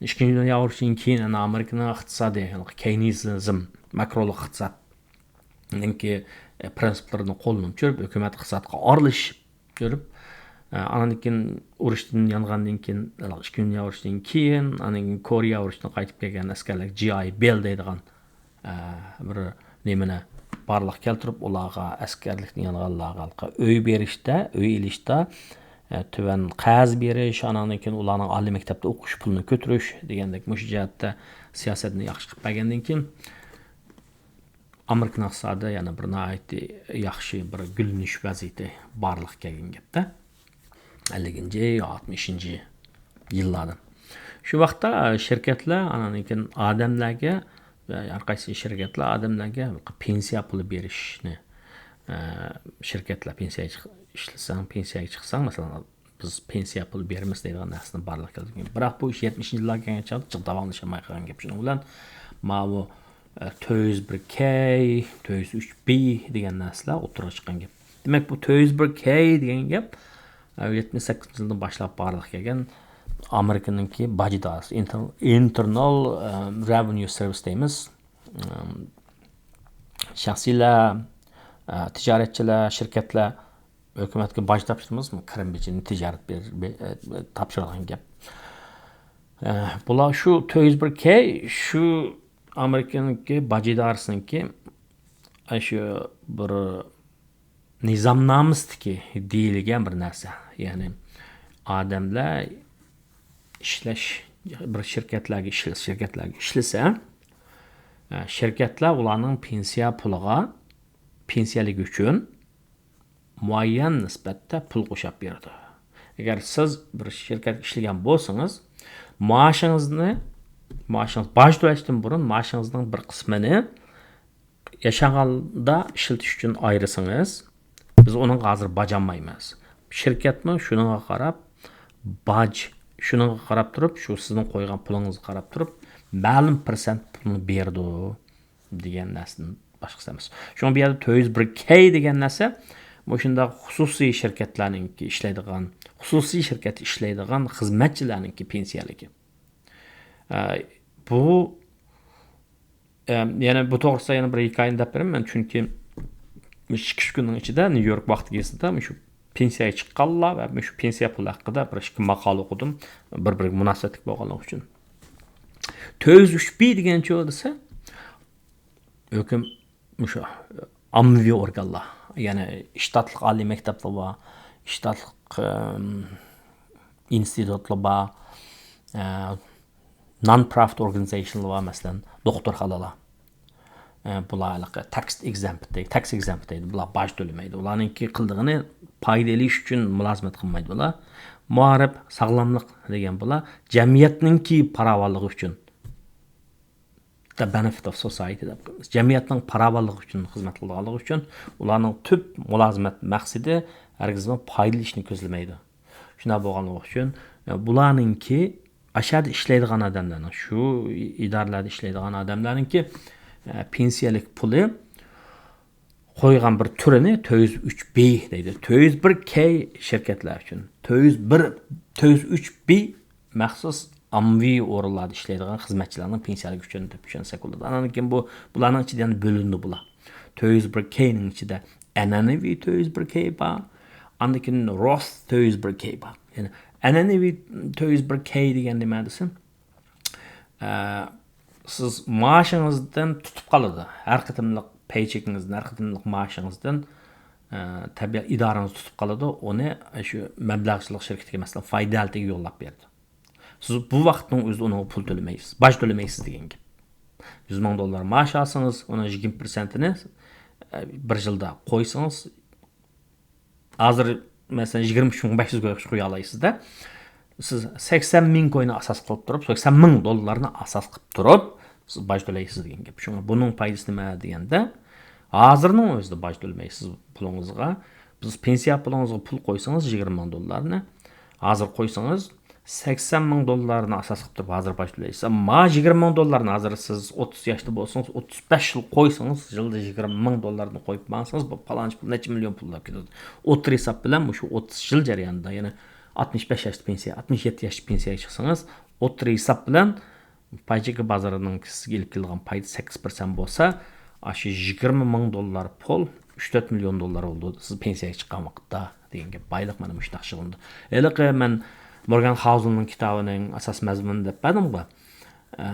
ئىككىنچى دۇنيا ئۇرۇشىدىن كېيىن، ئەنە، ئامېرىكىنىڭ ئىقتىسادى، يەنى كېينىزم، ماكرولۇق ئىقتىسادنىڭكى، ئە، پرىنسىپلىرىنى قوللىنىپ چۈشۈرۈپ، ھۆكۈمەت ئىقتىسادقا ئارىلىشىپ، كۆرۈپ، ئە، ئانان كېيىن ئۇرۇشتىن يانغاندىن كېيىن، ئىككىنچى دۇنيا ئۇرۇشىدىن كېيىن، ئانان كېيىن كورېيە ئۇرۇشىدىن قايتىپ كەلگەن ئەسكەرلەر جى ئاي بىل دەيدىغان، ئە، بىر نېمىنى بارلىققا كەلتۈرۈپ، ئۇلارغا، ئەسكەرلىكتىن يانغانلارغا ئۆي بېرىشتە، ئۆي ئېلىشتا، ئە، تۆۋەن قەرز بېرىش، ئانان كېيىن ئۇلارنىڭ ئالىي مەكتەپتە ئوقۇش پۇلىنى كۆتۈرۈش دېگەندەك مۇشۇ جەھەتتە سىياسەتنى ياخشى قىلىپ بەرگەندىن كېيىن، ئامېرىكىنىڭ ئىقتىسادى يەنە بىر ناھايىتى ياخشى بىر گۈللىنىش ۋەزىيىتى بارلىققا كەلگەن گەپتە. ئەللىكىنچى، ئاتمىشىنچى يىللاردا. شۇ ۋاقىتتا شىركەتلەر ئانان كېيىن ئادەملەرگە، ھەر قايسى شىركەتلەر ئادەملەرگە پېنسىيە پۇلى بېرىشنى، ئە، شىركەتلەر پېنسىيەگە چىق-، ئىشلىسەڭ، پېنسىيەگە چىقساڭ، مەسىلەن، بىز پېنسىيە پۇلى بېرىمىز دەيدىغان نەرسىنى بارلىققا كەلتۈرگەن. بىراق بۇ ئىش يەتمىشىنچى يىللارغا كەلگەن چاغدا جىق داۋاملىشالماي قالغان گەپ. شۇنىڭ بىلەن ماۋۇ، ئە، تۆت يۈز بىر كەي، تۆت يۈز ئۈچ بى دېگەن نەرسىلەر ئوتتۇرىغا چىققان گەپ. دېمەك، بۇ تۆت يۈز بىر كەي دېگەن گەپ، ئە، يەتمىش سەككىزىنچى يىلدىن باشلاپ بارلىققا كەلگەن ئامېرىكىنىڭكى باج ئىدارىسى، ئىنتېر-، ئىنتېرنال، ئە، رېۋېنيۇ سېرۋىس دەيمىز. ئە، شەخسىيلەر، ئە، تىجارەتچىلەر، شىركەتلەر ھۆكۈمەتكە باج تاپشۇرىمىزمۇ؟ كىرىم بېجىنى تىجارەت بېر-، بې-، ئە، تاپشۇرىدىغان گەپ. ئە، بۇلار شۇ تۆت يۈز بىر كەي، شۇ ئامېرىكىنىڭكى باج ئىدارىسىنىڭكى، ئە، شۇ بىر نىزامنامىسىدىكى دېيىلگەن بىر نەرسە. يەنى ئادەملەر ئىشلەش، بىر شىركەتلەرگە ئىشلەش، شىركەتلەرگە ئىشلىسە، ئە، شىركەتلەر ئۇلارنىڭ پېنسىيە پۇلىغا، پېنسىيەلىكى ئۈچۈن مۇئەييەن نىسبەتتە پۇل قوشاپ بېرىدۇ. ئەگەر سىز بىر شىركەتكە ئىشلىگەن بولسىڭىز، مائاشىڭىزنى، مائاشىڭىز باج تۆلەشتىن بۇرۇن مائاشىڭىزنىڭ بىر قىسمىنى ياشانغاندا ئىشلىتىش ئۈچۈن ئايرىسىڭىز، بىز ئۇنىڭغا ھازىر باج ئالمايمىز. شىركەتمۇ شۇنىڭغا قاراپ، باج شۇنىڭغا قاراپ تۇرۇپ، شۇ سىزنىڭ قويغان پۇلىڭىزغا قاراپ تۇرۇپ، مەلۇم پىرسەنت پۇلنى بېرىدۇ دېگەن نەرسىدىن باشقىسى ئەمەس. شۇڭا بۇ يەردە تۆت يۈز بىر كەي دېگەن نەرسە مۇشۇنداق خۇسۇسىي شىركەتلەرنىڭكى ئىشلەيدىغان، خۇسۇسىي شىركەتتە ئىشلەيدىغان خىزمەتچىلەرنىڭكى پېنسىيەلىكى. ئە، بۇ، ئە، يەنە بۇ توغرىسىدا يەنە بىر ھېكايىنى دەپ بېرىمەن، چۈنكى مۇشۇ ئىككى ئۈچ كۈننىڭ ئىچىدە نيۇ يورك ۋاقتى گېزىتىدە مۇشۇ پېنسىيەگە چىققانلار ۋە مۇشۇ پېنسىيە پۇلى ھەققىدە بىر ئىككى ماقالە ئوقۇدۇم، بىر-بىرىگە مۇناسىۋەتلىك بولغانلىقى ئۈچۈن. تۆت يۈز ئۈچ بى دېگەن چۇ دېسە، ھۆكۈم مۇشۇ ئاممىۋى ئورگانلار، يەنى شتاتلىق ئالىي مەكتەپلەر بار، شتاتلىق، ئىم، ئىنستىتۇتلار بار، ئە، non-profit organizationلار بار، مەسىلەن، دوختۇرخانىلار. ئە، بۇلار ھېلىقى tax exempt دەيدۇ، tax exempt دەيدۇ. بۇلار باج تۆلىمەيدۇ. ئۇلارنىڭكى قىلىدىغىنى پايدا ئېلىش ئۈچۈن مۇلازىمەت قىلمايدۇ بۇلار. مائارىپ، ساغلاملىق دېگەن بۇلار جەمئىيەتنىڭكى پاراۋانلىقى ئۈچۈن. The benefit of society دەپ قويىمىز. جەمئىيەتنىڭ پاراۋانلىقى ئۈچۈن خىزمەت قىلىدىغانلىقى ئۈچۈن ئۇلارنىڭ تۈپ مۇلازىمەت مەقسىتى ھەرگىزمۇ پايدا ئېلىشنى كۆزلىمەيدۇ. شۇنداق بولغانلىقى ئۈچۈن، ئە، بۇلارنىڭكى ئاشۇ يەردە ئىشلەيدىغان ئادەملەرنىڭ، شۇ ئىدارىلەردە ئىشلەيدىغان ئادەملەرنىڭكى، ئە، پېنسىيەلىك پۇلى قويغان بىر تۈرىنى تۆت يۈز ئۈچ بى دەيدۇ. تۆت يۈز بىر كەي شىركەتلەر ئۈچۈن. تۆت يۈز بىر، تۆت يۈز ئۈچ بى مەخسۇس ئاممىۋى ئورۇنلاردا ئىشلەيدىغان خىزمەتچىلەرنىڭ پېنسىيەلىكى ئۈچۈن دەپ چۈشەنسەك بولىدۇ. ئانان كېيىن بۇ، بۇلارنىڭ ئىچىدە يەنە بۆلۈنىدۇ بۇلار. تۆت يۈز بىر كەينىڭ ئىچىدە ئەنئەنىۋى تۆت يۈز بىر كەي بار. ئاندىن كېيىن روث تۆت يۈز بىر كەي بار. يەنى ئەنئەنئەۋى تۆت يۈز بىر كەي دېگەن نېمە دېسە، ئە، سىز مائاشىڭىزدىن تۇتۇپ قالىدۇ. ھەر قېتىملىق پەيچېكىڭىزدىن، ھەر قېتىملىق مائاشىڭىزدىن، ئە، تەبىئىي ئىدارىڭىز تۇتۇپ قالىدۇ. ئۇنى شۇ مەبلەغچىلىك شىركىتىگە، مەسىلەن، فايدا ھالىتىگە يوللاپ بېرىدۇ. سىز بۇ ۋاقىتنىڭ ئۆزىدە ئۇنىڭغا پۇل تۆلىمەيسىز، باج تۆلىمەيسىز دېگەن گەپ. يۈز مىڭ دوللار مائاش ئالسىڭىز، ئۇنىڭ يىگىرمە پىرسەنتىنى، ئە، بىر يىلدا قويسىڭىز، ھازىر، مەسىلەن، يىگىرمە ئۈچ مىڭ بەش يۈز قويالايسىز-دە. سىز سەكسەن مىڭ كوينى ئاساس قىلىپ تۇرۇپ، سەكسەن مىڭ دوللارنى ئاساس قىلىپ تۇرۇپ، سىز باج تۆلەيسىز دېگەن گەپ. شۇڭا بۇنىڭ پايدىسى نېمە دېگەندە، ھازىرنىڭ ئۆزىدە باج تۆلىمەيسىز پۇلىڭىزغا. بىز پېنسىيە پۇلىڭىزغا پۇل قويسىڭىز، يىگىرمە مىڭ دوللارنى ھازىر قويسىڭىز، سەكسەن مىڭ دوللارنى ئاساس قىلىپ تۇرۇپ ھازىر باج تۆلەيسىز. ئەمما يىگىرمە مىڭ دوللارنى ھازىر سىز ئوتتۇز ياشتا بولسىڭىز، ئوتتۇز بەش يىل قويسىڭىز، يىلدا يىگىرمە مىڭ دوللارنى قويۇپ ماڭسىڭىز، بۇ پالانچە پۇل نەچچە مىليون پۇللاپ كېتىدۇ. ئوتتۇرا ھېساب بىلەن مۇشۇ ئوتتۇز يىل جەريانىدا، يەنى ئاتمىش بەش ياشتا پېنسىيە، ئاتمىش يەتتە ياشتا پېنسىيەگە چىقسىڭىز، ئوتتۇرا ھېساب بىلەن پاي چېكى بازىرىنىڭ سىزگە ئېلىپ كېلىدىغان پايدا سەككىز پىرسەنت بولسا، ئاشۇ يىگىرمە مىڭ دوللار پۇل ئۈچ تۆت مىليون دوللار بولىدۇ، سىز پېنسىيەگە چىققان ۋاقىتتا دېگەن گەپ. بايلىق مانا مۇشۇنداق ئىشلىنىدۇ. ھېلىقى مەن مورگان خاۋزېلنىڭ كىتابىنىڭ ئاساس مەزمۇنى دەپ بەردىمغۇ، ئە،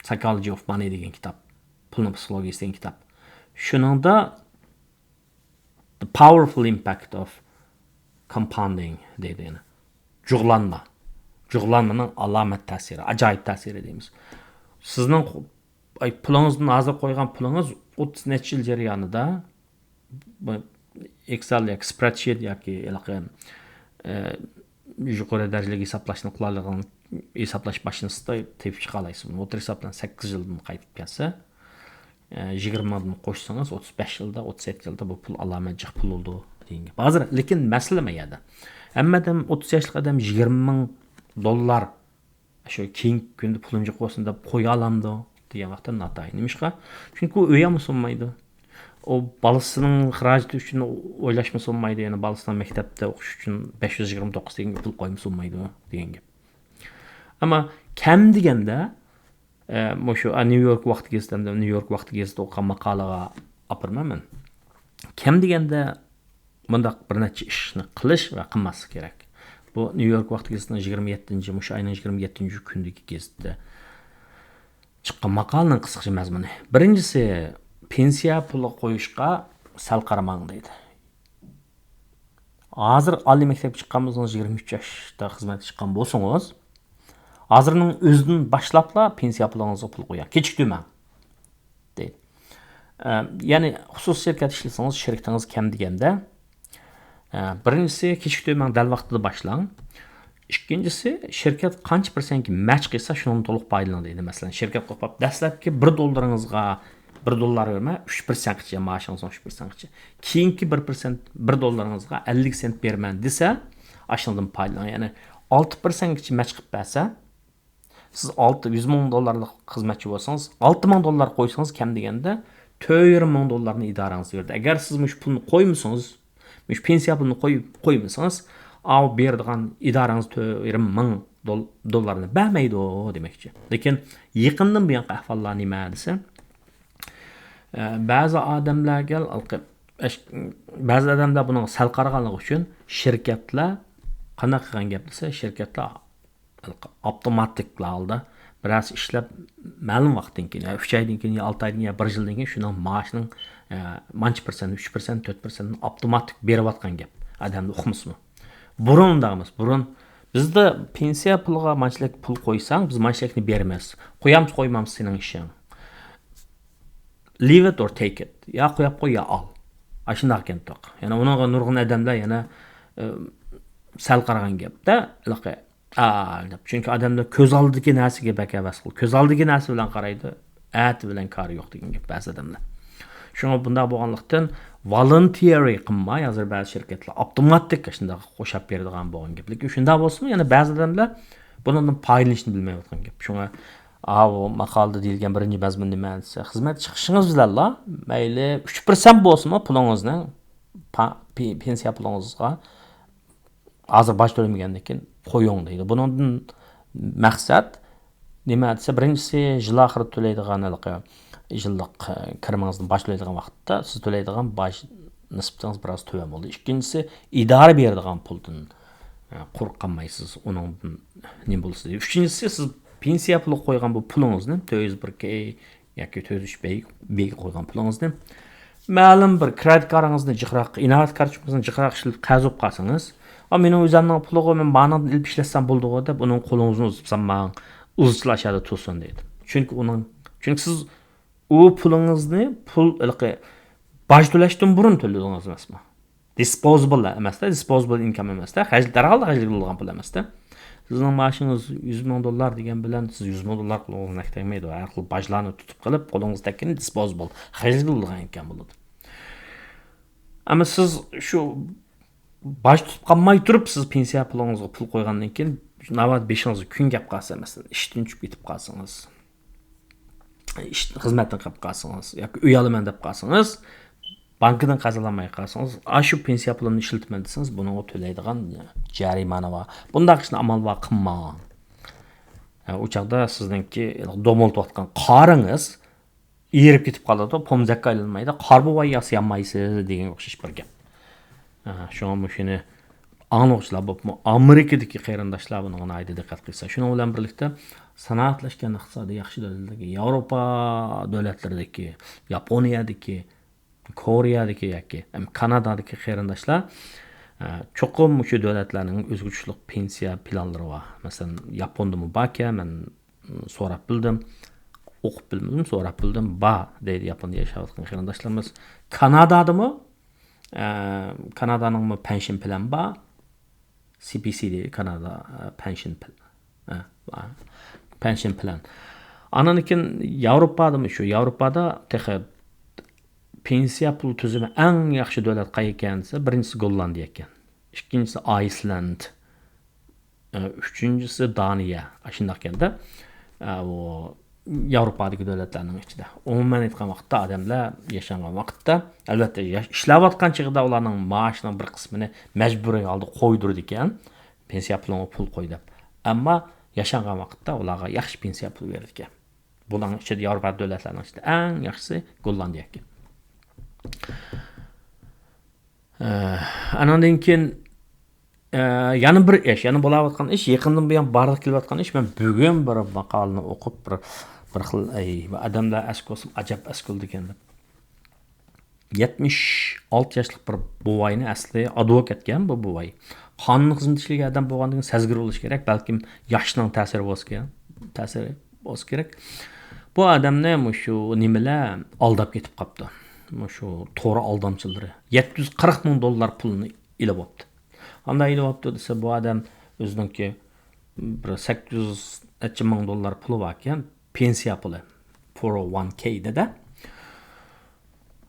Psychology of Money دېگەن كىتاب، پۇلنىڭ پسىخولوگىيىسى دېگەن كىتاب. شۇنىڭدا The Powerful Impact of Compounding دەيدۇ يەنە. جۇغلانما. جۇغلانمىنىڭ ئالامەت تەسىرى، ئاجايىپ تەسىرى دەيمىز. سىزنىڭ قو-، ئاي، پۇلىڭىزدىن ھازىر قويغان پۇلىڭىز ئوتتۇز نەچچە يىل جەريانىدا بۇ ئېكسېل ياكى سپرېدشىت ياكى ھېلىقى، ئە، يۇقىرى دەرىجىلىك ھېسابلاشنى قىلالىغان ھېسابلاش ماشىنىسىدا تېپىپ چىقالايسىز. ئوتتۇرا ھېساب بىلەن سەككىز يىلدىن قايتىپ كەلسە، ئە، يىگىرمە مىڭدىن قوشسىڭىز، ئوتتۇز بەش يىلدا، ئوتتۇز يەتتە يىلدا بۇ پۇل ئالامەت جىق پۇل بولىدۇ دېگەن گەپ. ھازىر، لېكىن مەسىلە نېمە يەردە؟ ھەممە ئادەم، ئوتتۇز ياشلىق ئادەم يىگىرمە مىڭ دوللار شۇ كېيىنكى كۈندە پۇلۇم جىق بولسۇن دەپ قويالامدۇ دېگەن ۋاقىتتا ناتايىن. نېمىشقا؟ چۈنكى ئۇ ئۆي ئالمىسا بولمايدۇ. ئۇ بالىسىنىڭ خىراجىتى ئۈچۈن ئويلاشمىسا بولمايدۇ. يەنە بالىسىنىڭ مەكتەپتە ئوقۇش ئۈچۈن بەش يۈز يىگىرمە توققۇز دېگەن پۇل قويمىسا بولمايدۇ دېگەن گەپ. ئەمما كەم دېگەندە، ئە، مۇشۇ، ئە، نيۇ يورك ۋاقتى گېزىتى، ھەمدە نيۇ يورك ۋاقتى گېزىتىدە ئوقۇغان ماقالىغا ئاپىرىمەن مەن. كەم دېگەندە مۇنداق بىر نەچچە ئىشنى قىلىش ۋە قىلماسلىق كېرەك. بۇ نيۇ يورك ۋاقتى گېزىتىنىڭ يىگىرمە يەتتىنچى، مۇشۇ ئاينىڭ يىگىرمە يەتتىنچى كۈنىدىكى گېزىتتە چىققان ماقالىنىڭ قىسقىچە مەزمۇنى. بىرىنچىسى، پېنسىيە پۇلىغا قويۇشقا سەل قارىماڭ دەيدۇ. ھازىر ئالىي مەكتەپكە چىققان بولسىڭىز، يىگىرمە ئۈچ ياشتا خىزمەتكە چىققان بولسىڭىز، ھازىرنىڭ ئۆزىدىن باشلاپلا پېنسىيە پۇلىڭىزغا پۇل قويۇڭ، كېچىكتۈرمەڭ دەيدۇ. ئە، يەنى خۇسۇسىي شىركەت ئىشلىسىڭىز، شىركىتىڭىز كەم دېگەندە، ئە، بىرىنچىسى، كېچىكتۈرمەڭ، دەل ۋاقتىدا باشلاڭ. ئىككىنچىسى، شىركەت قانچە پىرسەنتكە مەچ قىلسا، شۇنىڭدىن تولۇق پايدىلىنىڭ دەيدۇ. مەسىلەن، شىركەت قوپاپ دەسلەپكى بىر دوللىرىڭىزغا بىر دوللار بەرمە، ئۈچ پىرسەنتكىچە، مائاشىڭىزنىڭ ئۈچ پىرسەنتكىچە. كېيىنكى بىر پىرسەنت، بىر دوللىرىڭىزغا ئەللىك سېنت بېرىمەن دېسە، ئاشۇنىڭدىن پايدىلىنىڭ. يەنى ئالتە پىرسەنتكىچە مەچ قىلىپ بەرسە، سىز ئالتە، يۈز مىڭ دوللارلىق خىزمەتچى بولسىڭىز، ئالتە مىڭ دوللار قويسىڭىز، كەم دېگەندە تۆت يېرىم مىڭ دوللارنى ئىدارىڭىزگە بېرىدۇ. ئەگەر سىز مۇشۇ پۇلنى قويمىسىڭىز، مۇشۇ پېنسىيە پۇلىنى قوي-، قويمىسىڭىز، ئاۋۇ بېرىدىغان ئىدارىڭىز تۆت يېرىم مىڭ دول-، دوللارنى بەرمەيدۇ دېمەكچى. لېكىن يېقىندىن بۇيانقى ئەھۋاللار نېمە دېسە، ئە، بەزى ئادەملەرگە، بەزى ئادەملەر بۇنىڭغا سەل قارىغانلىقى ئۈچۈن شىركەتلەر قانداق قىلغان گەپ دېسە، شىركەتلەر ئاپتوماتىك ھالدا بىرەرسى ئىشلەپ، مەلۇم ۋاقىتتىن كېيىن، يا ئۈچ ئايدىن كېيىن، يا ئالتە ئايدىن كېيىن، يا بىر يىلدىن كېيىن شۇنىڭ مائاشىنىڭ، ئە، مانچە پىرسەنت، ئۈچ پىرسەنت، تۆت پىرسەنت ئاپتوماتىك بېرىۋاتقان گەپ. ئادەملەر ئۇقمىسىمۇ. بۇرۇن ئۇنداق ئەمەس. بۇرۇن بىزدە پېنسىيە پۇلىغا مانچىلىك پۇل قويساڭ، بىز مانچىلىكنى بېرىمىز. قويامسىز، قويمامسىز، سېنىڭ ئىشىڭ. Leave it or take it. يا قويۇپ قوي، يا ئال. ئاشۇنداق ئىكەن توق. يەنى ئۇنىڭغا نۇرغۇن ئادەملەر يەنە، ئە، سەل قارىغان گەپتە، ھېلىقى، ئا، دەپ. چۈنكى ئادەملەر كۆز ئالدىدىكى نەرسىگە بەك ھەۋەس قىلىدۇ. كۆز ئالدىدىكى نەرسە بىلەن قارايدۇ، ئەتە بىلەن كارى يوق دېگەن گەپ بەزى ئادەملەر. شۇڭا بۇنداق بولغانلىقتىن، voluntary قىلماي، ھازىر بەزى شىركەتلەر ئاپتوماتىك شۇنداق قوشاپ بېرىدىغان بولغان گەپ. لېكىن شۇنداق بولسىمۇ، يەنە بەزى ئادەملەر بۇنىڭدىن پايدىلىنىشنى بىلمەيۋاتقان گەپ. شۇڭا، ئاۋۇ ماقالىدە دېيىلگەن بىرىنچى مەزمۇن نېمە دېسە، خىزمەتكە چىقىشىڭىز بىلەنلا، مەيلى ئۈچ پىرسەنت بولسىمۇ پۇلىڭىزنىڭ پا-، پې-، پېنسىيە پۇلىڭىزغا ھازىر باج تۆلىمىگەندىن كېيىن قويۇڭ دەيدۇ. بۇنىڭدىن مەقسەت نېمە دېسە، بىرىنچىسى، يىل ئاخىرىدا تۆلەيدىغان ھېلىقى يىللىق، ئە، كىرىمىڭىزدىن باج تۆلەيدىغان ۋاقىتتا سىز تۆلەيدىغان باج نىسبىتىڭىز بىراز تۆۋەن بولدى. ئىككىنچىسى، ئىدارە بېرىدىغان پۇلدىن ئە، قۇرۇق قالمايسىز، ئۇنىڭدىن نېمە بولسا. ئۈچىنچىسى، سىز پېنسىيە پۇلىغا قويغان بۇ پۇلىڭىزنى، تۆت يۈز بىر كېي ياكى تۆت يۈز ئۈچ بېيگە قويغان پۇلىڭىزنى مەلۇم بىر كرېدىت كارتىڭىزنى جىقراق، ئىناۋەت كارتىچىڭىزنى جىقراق ئىشلىتىپ قەرز بولۇپ قالسىڭىز، «ئا، مېنىڭ ئۆزۈمنىڭ پۇلىغۇ، مەن مانىڭدىن ئېلىپ ئىشلەتسەم بولىدىغۇ» دەپ، ئۇنىڭ قولىڭىزنى ئۇزىتىپ، «ماڭا ئۇزىتىلا ئاشادا تۇرسۇن» دەيدۇ. چۈنكى ئۇنىڭ، چۈنكى سىز ئۇ پۇلىڭىزنى پۇل، ھېلىقى باج تۆلەشتىن بۇرۇن تۆلىدىڭىز ئەمەسمۇ؟ Disposable ئەمەستە، disposable income ئەمەستە، خەج-، دەرھال خەجلىگىلى بولىدىغان پۇل ئەمەستە. سىزنىڭ مائاشىڭىز يۈز مىڭ دوللار دېگەن بىلەن سىز يۈز مىڭ دوللار قولىڭىزغا تەگمەيدۇ. ھەر خىل باجلارنى تۇتۇپ قېلىپ، قولىڭىزغا تەگكىنى disposable، خەجلىگىلى بولىدىغان ئىنكام بولىدۇ. ئەمما سىز شۇ باج تۇتۇپ قالماي تۇرۇپ، سىز پېنسىيە پۇلىڭىزغا پۇل قويغاندىن كېيىن، ناۋادا بېشىڭىزغا كۈن كەپ قالسا، مەسىلەن، ئىشتىن چۈشۈپ كېتىپ قالسىڭىز، ئىش، خىزمەتتىن قېلىپ قالسىڭىز ياكى ئۆي ئالىمەن دەپ قالسىڭىز، بانكىدىن قەرز ئالالماي قالسىڭىز، ئاشۇ پېنسىيە پۇلۇمنى ئىشلىتىمەن دېسىڭىز، بۇنىڭغا تۆلەيدىغان جەرىمانە بار. بۇنداق ئىشنى ئامال بار قىلماڭ. ھە، ئۇ چاغدا سىزنىڭكى دومىلىتىۋاتقان قارىڭىز ئېرىپ كېتىپ قالىدۇ، پومزەككە ئايلانمايدۇ. قار بوۋاي ياسىيالمايسىز دېگەنگە ئوخشاش بىر گەپ. ھە، شۇڭا مۇشۇنى ئاڭلىغۇچىلار بولۇپمۇ ئامېرىكىدىكى قېرىنداشلار بۇنىڭغا ناھايىتى دىققەت قىلسا. شۇنىڭ بىلەن بىرلىكتە، سانائەتلەشكەن ئىقتىسادى ياخشى دۆلەتلەرگە، ياۋروپا دۆلەتلىرىدىكى، ياپونىيەدىكى، كورېيەدىكى ياكى ھەم كانادادىكى قېرىنداشلار، ئە، چوقۇم مۇشۇ دۆلەتلەرنىڭ ئۆزگىچىلىك پېنسىيە پىلانلىرى بار. مەسىلەن، ياپونىدىمۇ باركەن، مەن سوراپ بىلدىم. ئوقۇپ بىلمىدىم، سوراپ بىلدىم. بار دەيدۇ ياپوندا ياشاۋاتقان قېرىنداشلىرىمىز. كانادادىمۇ، ئە، كانادانىڭمۇ پەنشىن پىلانى بار. سى پى سى دەيدۇ، كانادا، ئە، پەنشىن پىل-، ئە، بار. پەنشىن پىلان. ئاندىن كېيىن ياۋروپادىمۇ شۇ، ياۋروپادا تېخى پېنسىيە پۇل تۈزۈمى ئەڭ ياخشى دۆلەت قايسى ئىكەن دېسە، بىرىنچىسى گوللاندىيە ئىكەن. ئىككىنچىسى ئايسلەند. ئۈچىنچىسى دانىيە. ئاشۇنداق ئىكەندە، ئۇ ياۋروپادىكى دۆلەتلەرنىڭ ئىچىدە. ئومۇمەن ئېيتقان ۋاقىتتا، ئادەملەر ياشانغان ۋاقىتتا، ئەلۋەتتە، ياش-، ئىشلەۋاتقان چېغىدا ئۇلارنىڭ مائاشىنىڭ بىر قىسمىنى مەجبۇرىي ھالدا قويدۇرىدىكەن، پېنسىيە پۇلىڭغا پۇل قوي دەپ. ئەمما ياشانغان ۋاقىتتا ئۇلارغا ياخشى پېنسىيە پۇل بېرىدىكەن. بۇلارنىڭ ئىچىدە، ياۋروپا دۆلەتلەرنىڭ ئىچىدە ئەڭ ياخشىسى گوللاندىيە ئىكەن. ئە، ئانىڭدىن كېيىن، ئە، يەنە بىر ئىش، يەنە بولاۋاتقان ئىش، يېقىندىن بۇيان بارلىققا كېلىۋاتقان ئىش. مەن بۈگۈن بىر ماقالىنى ئوقۇپ، بىر، بىر خىل، ئەي، ئادەملەر ئەسكى بولسىمۇ ئەجەب ئەسكى بولىدىكەن دەپ. يەتمىش ئالتە ياشلىق بىر بوۋاينى، ئەسلى ئادۋوكاتكەن بۇ بوۋاي. قانۇن خىزمىتى ئىشلىگەن ئادەم بولغاندىن كېيىن سەزگۈر بولۇشى كېرەك، بەلكىم ياشنىڭ تەسىرى بولسا كېرەك، تەسىرى بولسا كېرەك. بۇ ئادەمنى مۇشۇ نېمىلەر ئالداپ كېتىپ قاپتۇ. مۇشۇ تور ئالدامچىلىرى يەتتە يۈز قىرىق مىڭ دوللار پۇلنى ئېلىۋاپتۇ. قانداق ئېلىۋاپتۇ دېسە، بۇ ئادەم ئۆزىنىڭكى بىر سەككىز يۈز نەچچە مىڭ دوللار پۇلى باركەن، پېنسىيە پۇلى، فور ئو ۋان كەي دە.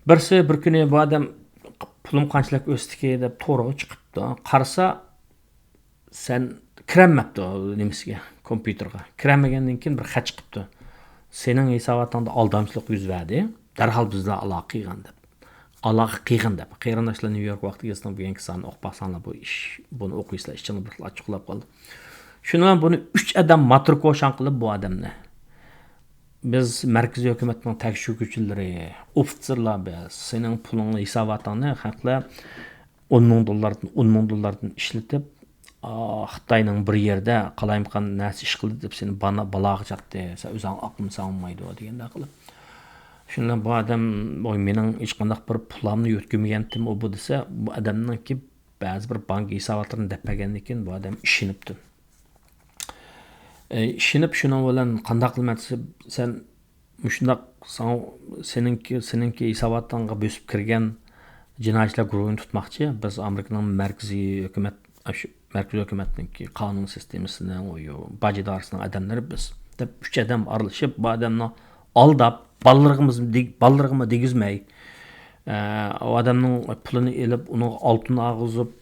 بىرسى بىر كۈنى بۇ ئادەم، «پۇلۇم قانچىلىك ئۆستىكى؟» دەپ تورغا چىقىپتۇ. قارىسا، سەن كىرەلمەپتۇ نېمىسىگە، كومپيۇتېرغا. كىرەلمىگەندىن كېيىن بىر خەت چىقىپتۇ. «سېنىڭ ھېساباتىڭدا ئالدامچىلىق يۈز بەردى. دەرھال بىز بىلەن ئالاقە قىلغىن» دەپ. ئالاقە قىلغىن دەپ. قېرىنداشلار، نيۇ يورك ۋاقتى گېزىتىنىڭ بۈگۈنكى سانىنى ئوقۇپ باقساڭلار، بۇ ئىش، بۇنى ئوقۇيسىلەر، ئىچىڭلار بىر ئاچچىقلاپ قالىدۇ. شۇنىڭ بىلەن بۇنى ئۈچ ئادەم ماتروكوشان قىلىپ بۇ ئادەمنى، «بىز مەركىزىي ھۆكۈمەتنىڭ تەكشۈرگۈچىلىرى، ئوفىتسېرلار بىز، سېنىڭ پۇلۇڭنى، ھېساباتىڭنى ھەقلەر ئون مىڭ دوللاردىن، ئون مىڭ دوللاردىن ئىشلىتىپ، ئا، خىتاينىڭ بىر يېرىدە قالايمىقان نەرسە ئىش قىلدى دەپ سېنى بانا-، بالاغا چاتتى، سەن ئۆزۈڭ ئاقمىساڭ بولمايدۇ» دېگەندەك قىلىپ. شۇنداق بۇ ئادەم، «ۋاي، مېنىڭ ھېچقانداق بىر پۇلامنى يۆتكىمىگەنتىم ئۇ بۇ» دېسە، بۇ ئادەمنىڭكى بەزى بىر بانكا ھېساباتلىرىنى دەپ بەرگەندىن كېيىن بۇ ئادەم ئىشىنىپتۇ. ئە، ئىشىنىپ، شۇنىڭ بىلەن قانداق قىلىمەن دېسە، سەن مۇشۇنداق ساڭا، سېنىڭكى، سېنىڭكى ھېساباتىڭغا بۆسۈپ كىرگەن جىنايەتچىلەر گۇرۇھىنى تۇتماقچى. بىز ئامېرىكىنىڭ مەركىزىي ھۆكۈمەت، ئاشۇ مەركىزىي ھۆكۈمەتنىڭكى قانۇن سىستېمىسىنىڭ، ئۇ باج ئىدارىسىنىڭ ئادەملىرى بىز، دەپ ئۈچ ئادەم ئارىلىشىپ، بۇ ئادەمنى ئالداپ، بالىلىرىغىمۇ دېگ-، بالىلىرىغىمۇ دېگۈزمەي، ئە، ئۇ ئادەمنىڭ پۇلىنى ئېلىپ، ئۇنىڭغا ئالتۇن ئاغۇزۇپ،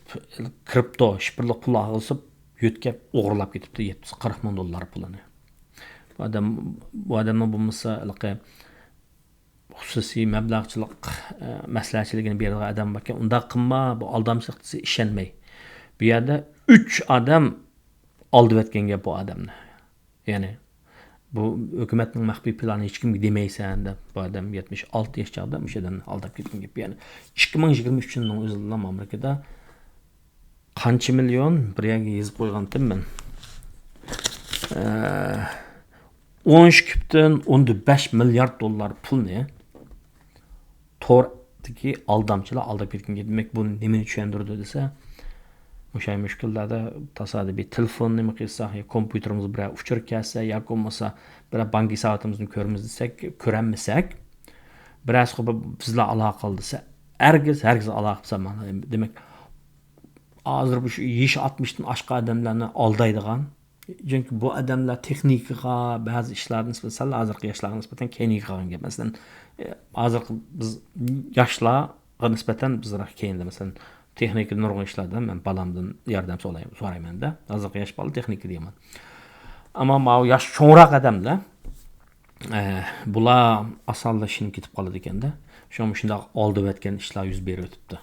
كرىپتو، شىفىرلىق پۇل ئاغۇزۇپ، يۆتكەپ، ئوغرىلاپ كېتىپتۇ يەتتە يۈز قىرىق مىڭ دوللار پۇلىنى. بۇ ئادەم، بۇ ئادەمنىڭ بولمىسا ھېلىقى خۇسۇسىي مەبلەغچىلىك، ئە، مەسلىھەتچىلىكىنى بېرىدىغان ئادەم باركەن، ئۇنداق قىلما، بۇ ئالدامچىلىق دېسە ئىشەنمەي. بۇ يەردە ئۈچ ئادەم ئالدىۋەتكەن گەپ بۇ ئادەمنى. يەنى، بۇ ھۆكۈمەتنىڭ مەخپىي پىلانى ھېچكىمگە دېمەيسەن دەپ، بۇ ئادەم يەتمىش ئالتە ياش چاغدا مۇشۇ ئادەمنى ئالداپ كەتكەن گەپ. يەنى، ئىككى مىڭ يىگىرمە ئۈچىنچى يىلنىڭ ئۆزىدىلا ئامېرىكىدا قانچە مىليون، بىر يەرگە يېزىپ قويغانتىم مەن. ئون ئىككى پۈتۈن ئوندىن بەش مىليارد دوللار پۇلنى توردىكى ئالدامچىلار ئالداپ كەتكەن. دېمەك، بۇ نېمىنى چۈشەندۈرىدۇ دېسە، مۇشۇ مۈشكۈللەردە تاسادىپىي تېلېفون نېمە قىلساق يا كومپيۇتېرىمىزغا بىرەر ئۇچۇر كەلسە ياكى بولمىسا بىرەر بانك ھېساباتىمىزنى كۆرىمىز دېسەك، كۆرەلمىسەك، بىرەرسى بىزلەر ئالاقە قىل دېسە، ھەرگىز، ھەرگىز ئالاقە قىلسا، دېمەك، ھازىر بۇ يېشى ئاتمىشتىن ئاشقان ئادەملەرنى ئالدايدىغان، چۈنكى بۇ ئادەملەر تېخنىكىغا، بەزى ئىشلارغا نىسبەتەن، سەل ھازىرقى ياشلارغا نىسبەتەن كەينىگە قالغان گەپ. مەسىلەن، ھازىرقى بىز ياشلارغا نىسبەتەن بىزراق كەينىدە. مەسىلەن، تېخنىكىدا نۇرغۇن ئىشلاردا مەن بالامدىن ياردەم سوراي-، سورايمەن-دە. ھازىرقى ياش بالا تېخنىكىدا يامان. ئەمما ماۋۇ ياش چوڭراق ئادەملەر، ئە، بۇلار ئاسانلا ئىشىنىپ كېتىپ قالىدىكەن-دە. شۇڭا مۇشۇنداق ئالدىۋەتكەن ئىشلار يۈز بېرىۋېتىپتۇ.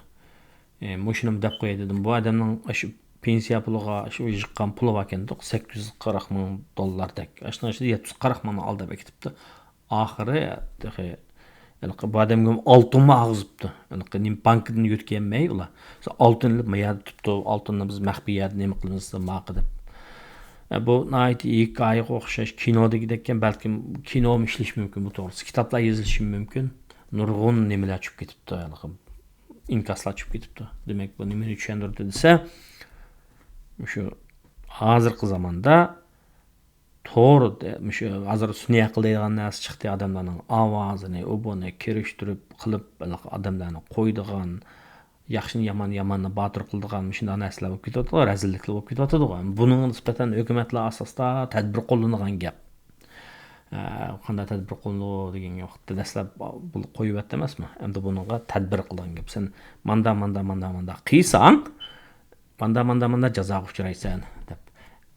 ئە، مۇشۇنىمۇ دەپ قوياي دېدىم. بۇ ئادەمنىڭ شۇ پېنسىيە پۇلىغا، شۇ يىغقان پۇلى باركەن، سەككىز يۈز قىرىق مىڭ دوللاردەك. ئاشۇنىڭ ئىچىدە يەتتە يۈز قىرىق مىڭنى ئالداپ ئەكېتىپتۇ. ئاخىرى تېخى ھېلىقى بۇ ئادەمگە ئالتۇنمۇ ئالغۇزۇپتۇ. ھېلىقى نېمە، بانكىدىن يۆتكەيمەي ئۇلار. ئالتۇن ئېلىپ، ما يەردە تۇرۇپتۇ، ئالتۇننى بىز مەخپىي يەردە نېمە قىلىمىز دېسە، ماقۇل دەپ. ئە، بۇ ناھايىتى ھېكايىگە ئوخشاش، كىنودىكىدەككەن، بەلكىم كىنومۇ ئىشلىشى مۇمكىن بۇ توغرىسىدا. كىتابلار يېزىلىشى مۇمكىن. نۇرغۇن نېمىلەر چۈشۈپ كېتىپتۇ، ھېلىقى ئىنكاسلار چۈشۈپ كېتىپتۇ. دېمەك، بۇ نېمىنى چۈشەندۈرىدۇ دېسە، مۇشۇ ھازىرقى زاماندا تور، مۇشۇ ھازىر سۈنئىي ئەقىل دەيدىغان نەرسە چىقتى، ئادەملەرنىڭ ئاۋازىنى، ئۇ بۇنى كىرىشتۈرۈپ قىلىپ، ھېلىقى ئادەملەرنى قويىدىغان، ياخشىنى يامان، ياماننى باتۇر قىلىدىغان مۇشۇنداق نەرسىلەر بولۇپ كېتىۋاتىدۇ، رەزىللىكلەر بولۇپ كېتىۋاتىدۇ. بۇنىڭغا نىسبەتەن ھۆكۈمەتلەر ئاساستا تەدبىر قوللىنىدىغان گەپ. ئە، قانداق تەدبىر قوللىنىدۇ دېگەن ۋاقىتتا دەسلەپ بۇ قويۇۋەتتى ئەمەسمۇ؟ ئەمدى بۇنىڭغا تەدبىر قىلغان گەپ. سەن ماندا، ماندا، ماندا، ماندا قىلساڭ، ماندا، ماندا، ماندا جازاغا ئۇچرايسەن دەپ.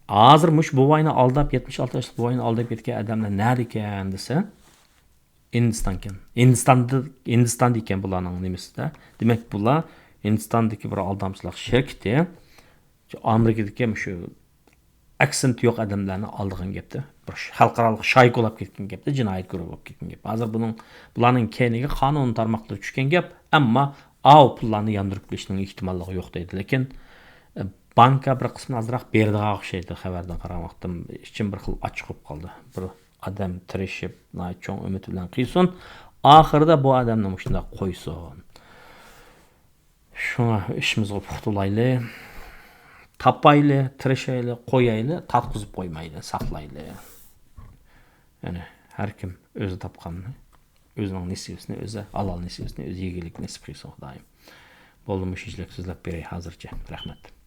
ھازىر مۇشۇ بوۋاينى ئالداپ، يەتمىش ئالتە ياشلىق بوۋاينى ئالداپ كەتكەن ئادەملەر نەدىكەن دېسە، ھىندىستانكەن. ھىندىستاندا، ھىندىستاندا ئىكەن بۇلارنىڭ نېمىسىدە. دېمەك، بۇلار ھىندىستاندىكى بىر ئالدامچىلىق شىركىتى شۇ ئامېرىكىدىكى مۇشۇ ئاكسېنت يوق ئادەملەرنى ئالىدىغان گەپتە. بىر خەلقئارالىق شايكا بولۇپ كەتكەن گەپتە، جىنايەت گۇرۇپپا بولۇپ كەتكەن گەپ. ھازىر بۇنىڭ، بۇلارنىڭ كەينىگە قانۇن تارماقلىرى چۈشكەن گەپ، ئەمما ئاۋۇ پۇللارنى ياندۇرۇپ كېلىشنىڭ ئېھتىماللىقى يوق دەيدۇ. لېكىن، ئە، بانكا بىر قىسمىنى ئازراق بېرىدىغان ئوخشايدۇ. خەۋەردىن قارىغان ۋاقتىم ئىچىم بىر خىل ئاچچىق بولۇپ قالدى. بىر ئادەم تىرىشىپ، ناھايىتى چوڭ ئۈمىد بىلەن قىلسۇن، ئاخىرىدا بۇ ئادەمنى مۇشۇنداق قويسۇن. شۇڭا ئىشىمىزغا پۇختا بولايلى، تاپايلى، تىرىشايلى، قويايلى، تارتقۇزۇپ قويمايلى، ساقلايلى. يەنى ھەر كىم ئۆزى تاپقاننى، ئۆزىنىڭ نېسىۋىسىنى ئۆزى، ھالال نېسىۋىسىنى ئۆزى يېگىلىك نېسىپ قىلسۇن خۇدايىم. بولدى، مۇشۇنچىلىك سۆزلەپ بېرەي ھازىرچە. رەھمەت.